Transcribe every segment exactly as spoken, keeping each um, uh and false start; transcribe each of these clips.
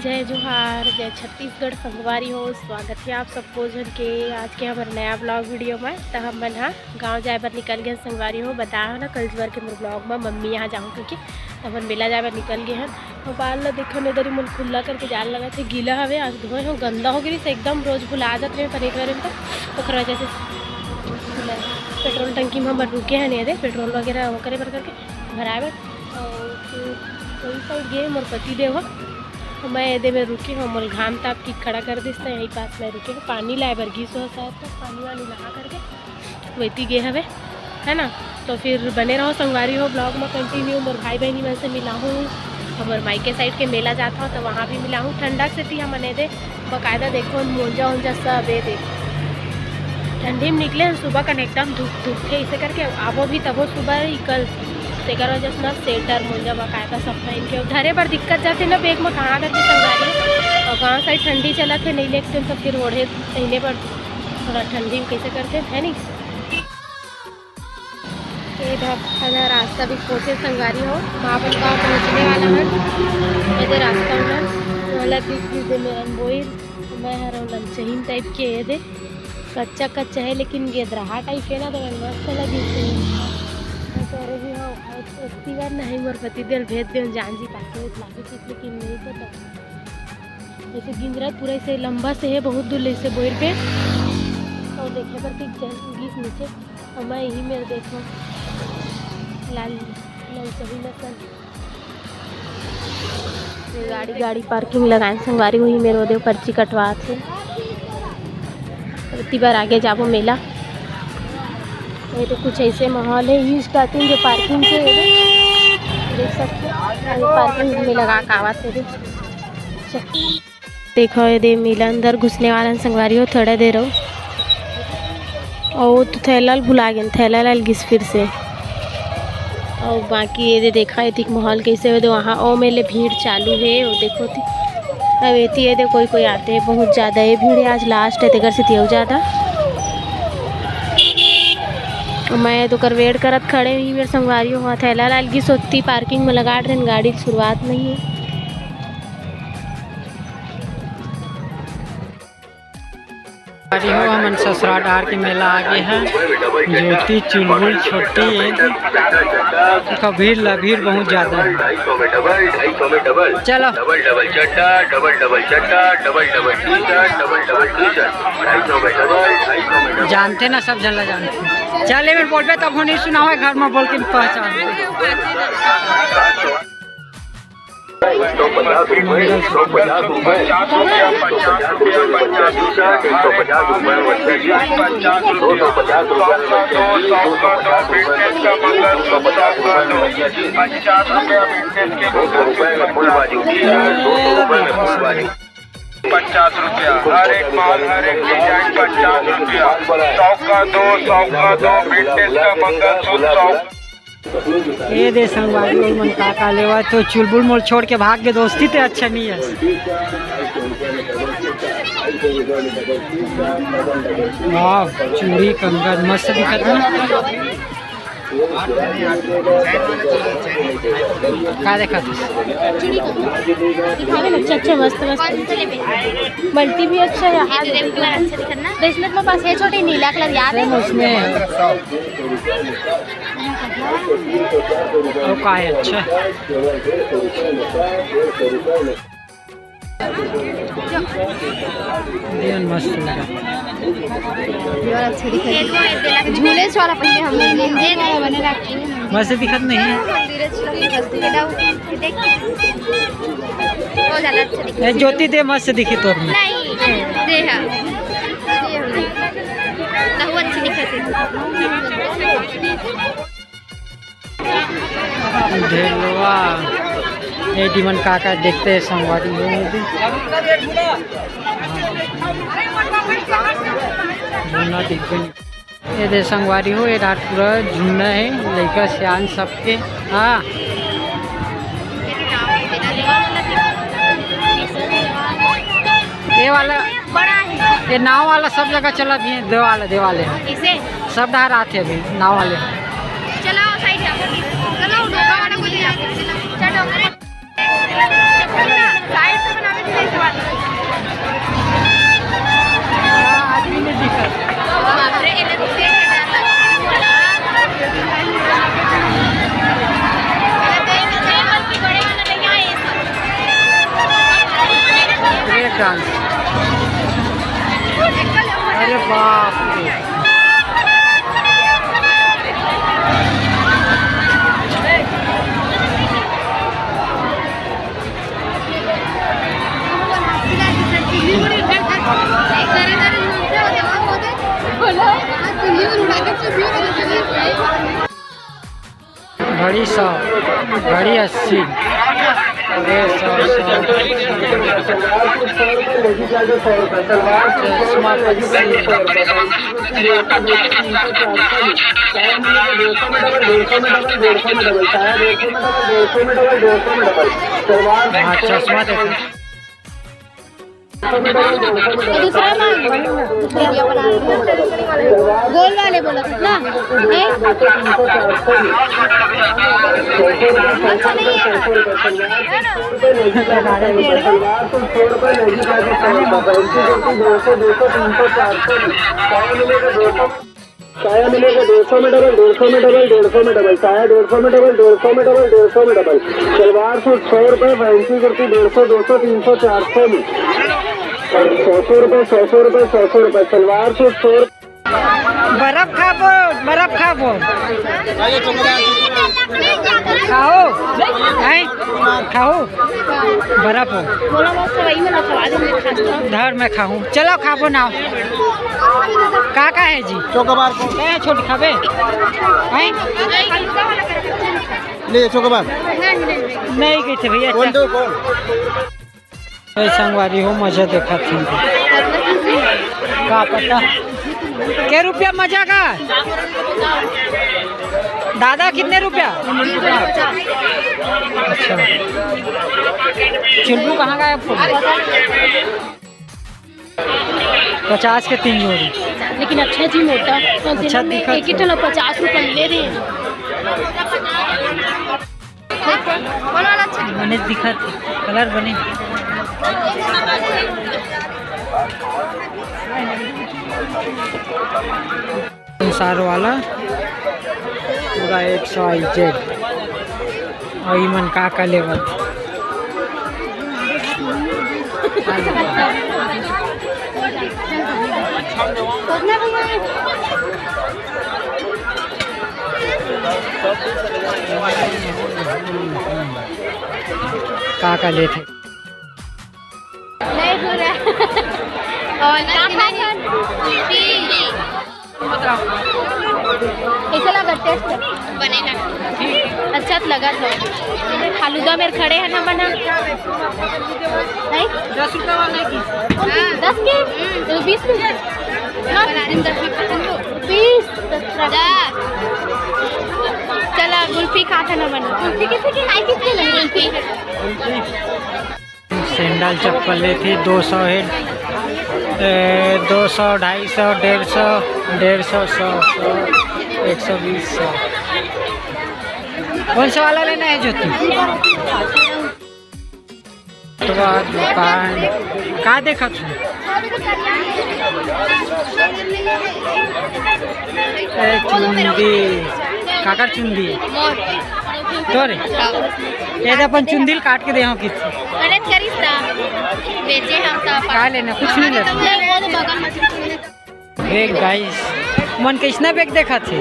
जय जोहार, जय छत्तीसगढ़ संगवारी हो। स्वागत हे आप सबो झन के आज के हमर नया vlog video में। त हमन ह गाँव जाए बर निकल गेन संगवारी हो। बताए हो ना कल जुआर के मोर vlog में मम्मी यहाँ जाहूँ कहिके, त हमन मेला जाए बर निकल गे हन। अउ बाल ला देखो न, दरी मन खुल्ला करके जाल लगत हे, गीला हवे। आज धोए हो, गंदा हो गिस एकदम। रोज भुला जात रहे, पर एक बार तो ओकर वजह से पेट्रोल टंकी में हमर रुके हन, एदे पेट्रोल वगैरह ओकरे बर करके भराए बर। अउ फिर वही साइड गे मोर पति देव ह। तो मैं एदे में रुके हूँ, मोर घाम ताप के खड़ा कर दिस, त यही पास में रुके हूँ। पानी लाए बर गिस हो शायद, तो पानी वानी ला करके वही गे हवे, है ना। तो फिर बने रहो संगवारी हो vlog में continue। मोर भाई बहनी मन से मिलाहूँ, हमर मायके साइड के मेला जात हो तो वहाँ भी मिलाहूँ। ठंडा के सेती हमन एदे बकायदा देखो मोजा ओंजा सब एदे ठंडी में निकले हन सुबह कन एकदम धूप धूप थे, इसे करके आबो भी तबो सुबह ही कल, तेकर वजह से ना sweater मोजा बकायदा सब पहन के धरे बर दिक्कत जाथे ना, bag में कहाँ धरबे संगवारी। और गाँव साइड ठंडी चलत हे, नहीं लेते तो फिर ओढ़े पहने बर थोड़ा ठंडी में कैसे करते है नहीं। ये इधर आधा रास्ता भी पहुँचे संगवारी हो, माँ बन गाँव पहुँचने वाला है। ये दे रास्ता उधर वाला दिख दिस दे मेरन बोइर, मैं हर लमचहीन टाइप के ये दे कच्चा कच्चा है, लेकिन गेदरहा टाइप है ना, तो मैं मस्त लगी थी। मैं कह रही हूँ, आज इतनी बार नहीं मोर पति देव भेज दे जान जी पाके लागू चीज, लेकिन नहीं तो, तो जैसे गिंजरा पूरा ऐसे लंबा से है, बहुत दूर ले से बोइर पे, और देखे पर कि जल गिस नीचे। और मैं यही मेरे देखो लाल लाल सही नसल। ये गाड़ी गाड़ी parking लगाए संगवारी, वही मेरे ओदे पर्ची कटवात हे। इतनी बार आगे जाबो मेला। ये तो कुछ ऐसे माहौल है, ये starting जो parking के है, देख सकते हो, ये parking में लगा के आवत हे। देखो, ये दे मेला अंदर घुसने वाला है संगवारी हो, थोड़ा देर हो। और तो थैला ल भुला गेन, थैला लाल गिस फिर से। और बाकी ये दे देखा, एतिक माहौल कैसे हो दे वहाँ, ओ मेले भीड़ चालू है, वो देखो थी। अब एती ये दे कोई कोई आते हैं, बहुत ज़्यादा ये भीड़ है, आज last है, तेकर से तियो ज़्यादा। मैं तो कर wait करत खड़े हुई, मेरे संगवारी हो, थैला लाल गिस होती, parking में लगा रहे, गाड़ी की शुरुआत नहीं है। अरे हो, हमन ससुरा डार के मेला आ गे हैं। ज्योति, चुलबुल, छोटी, एक का भीड़ ला, भीड़ बहुत ज्यादा है। चलो। डबल डबल चड्डा, डबल डबल चड्डा, double double T shirt, double double T shirt, ढाई सौ में डबल, ढाई सौ में डबल। जानते ना, सब जन ला जानते। चल, ए बेर बोलबे तब नहीं सुना हुआ, घर में बोल के पहचान। पचास रुपया हर एक माल, हर एक डिजाइन, पचास रुपया। सौ का दो, सौ का दो, विंटेज का मंगलसूत्र, सौ। ए दे संगवारी, ओमन का का लेवा, तो चुलबुल मोर छोड़ के भाग गे, दोस्ती ते अच्छा नहीं है। वाह, चूड़ी कंगन मस्त दिखत है। का देखा तू? अच्छा, अच्छा, मस्त, मस्त। मल्टी भी अच्छा है, हाथ देखो। अच्छा दिखत ना? ब्रेसलेट में पास है छोटी नीला कलर, याद है? सेम उसमें है। तो का है अच्छा? ये मस्त लगा। ये वाला अच्छा दिखा। झूले से वाला पहले हम लोग लेंगे। मस्त दिखत नहीं है। मंदिर अच्छा दिखा। देख। वो ज्यादा अच्छा दिखा। ए, ज्योति दे मस्त दिखी तोर में। नहीं, दे हा। ये हम लोग। ना वो अच्छी दिखा। ढेलवा, ए दे मन का का देखते हैं संगवारी हो। ये दे संगवारी हो, ये रात पूरा झुंडा है, लइका सियान सबके। हाँ, ये वाला बड़ा है। ये नाव वाला सब जगह चला भी है, दे वाला, दे वाले हैं। इसे? सब डहर आते अभी, नाव वाले। चलो, साइड जाओ। चलो, डोका वाला को ले जाओ। चलो। साइड से बनावे के लिए। अरे बाप रे। घड़ी सौ, घड़ी अस्सी, अरे सौ, सौ। चश्मा पच्चीस। हाँ, चश्मा देखो। दूसरा मांग, दूसरा गोल वाले बोला कितना है? अच्छा नहीं है। साया मिलेगा डेढ़ सौ में डबल, डेढ़ सौ में डबल, डेढ़ सौ में डबल, साया डेढ़ सौ में डबल, डेढ़ सौ में डबल, डेढ़ सौ में डबल। सलवार सूट सौ रुपए, फैंसी कुर्ती डेढ़ सौ, दो सौ, तीन सौ, चार सौ में। सौ सौ रुपए, सौ सौ रुपए, सौ सौ रुपए। सलवार सूट सौ रुपए। बर्फ खाबो, बर्फ खाबो। खाओ, हैं? खाओ, बर्फ हो। बोला बस, तो वही वाला खवा दे, मैं खाता हूँ। धर, मैं खाऊं। चलो, खाबो ना। का का है जी? चोकोबार को। का है छोटी खाबे? हैं? ले, चोकोबार। नहीं गई थे भैया, कौन अच्छा। दो, कौन? ए संगवारी हो, मजा देखत हन। का पता के रुपया मजा का? दादा, कितने रुपया? अच्छा, चुलबू कहाँ गया आपको? पचास के तीन जोड़ी। लेकिन अच्छा जी, मोटा। अच्छा, दिखत एक ही है। ठो ला पचास रुपया ले रहे हैं। बने दिखत, कलर बने। संसार वाला पूरा एक्स वाई जेड। अउ इमन का का लेवत। का का लेथे? नहीं हो रहा है। और का खाथन? कैसे लगा टेस्ट? बने ना। अच्छा तो लगा था। फालूदा मेर खड़े है ना बना। नहीं? दस रुपया वाला की। दस की? तो बीस रुपया। हाँ। बीस। चला, गुल्फी खाथन हमन। गुल्फी कितने की? नहीं, कितने की? गुल्फी। सैंडल चप्पल लेथे, दो सौ हे, ए, दो सौ, ढाई सौ, डेढ़ सौ, डेढ़ सौ, सौ, सौ, एक सौ बीस, सौ। कौन सा वाला लेना है ज्योति? तो दुकान का देखत हूँ। ए, चुंदी, काकर चुंदी? तोरे? ये तो अपन चुंदी ल काट के दे हो कित। अरे करिस ता। बेचे हम ता। का लेना? कुछ नहीं लेना। नहीं, वो तो बगल में। देख गाइस, मन कइसना बैग देखत हे।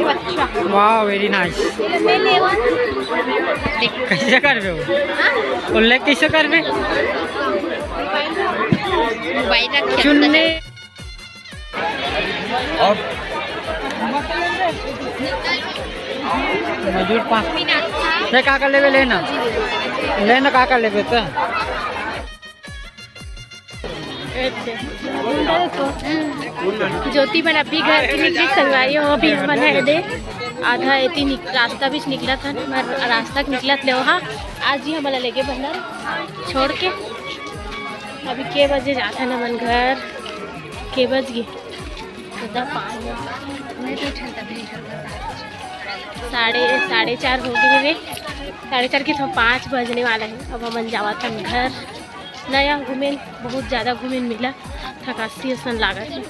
अच्छा। वाह, very nice। कैसे करबे वो? हाँ? उल्लेख कैसे करबे? मोबाइल रख के चुन्ने। और मजूर पा-, ते का का लेबे लेना, लेना का का लेबे त। ज्योति मन अभी घर के निकली संगवारी हो, अभी मन है दे आधा एती निक-, रास्ता बीच निकलत हन, मगर रास्ता के निकलत ले ओहा आज ही हमला लेगे बंदर छोड़ के। अभी के बजे जात हन हमन घर, के बज गे? तो दस पाँच। साढ़े, साढ़े चार हो गए हवे, साढ़े चार के तो पाँच बजने वाला है। अब हमन जावत हन घर। नया घूमेन, बहुत ज़्यादा घूमेन मिला, थकासी असन लागत है।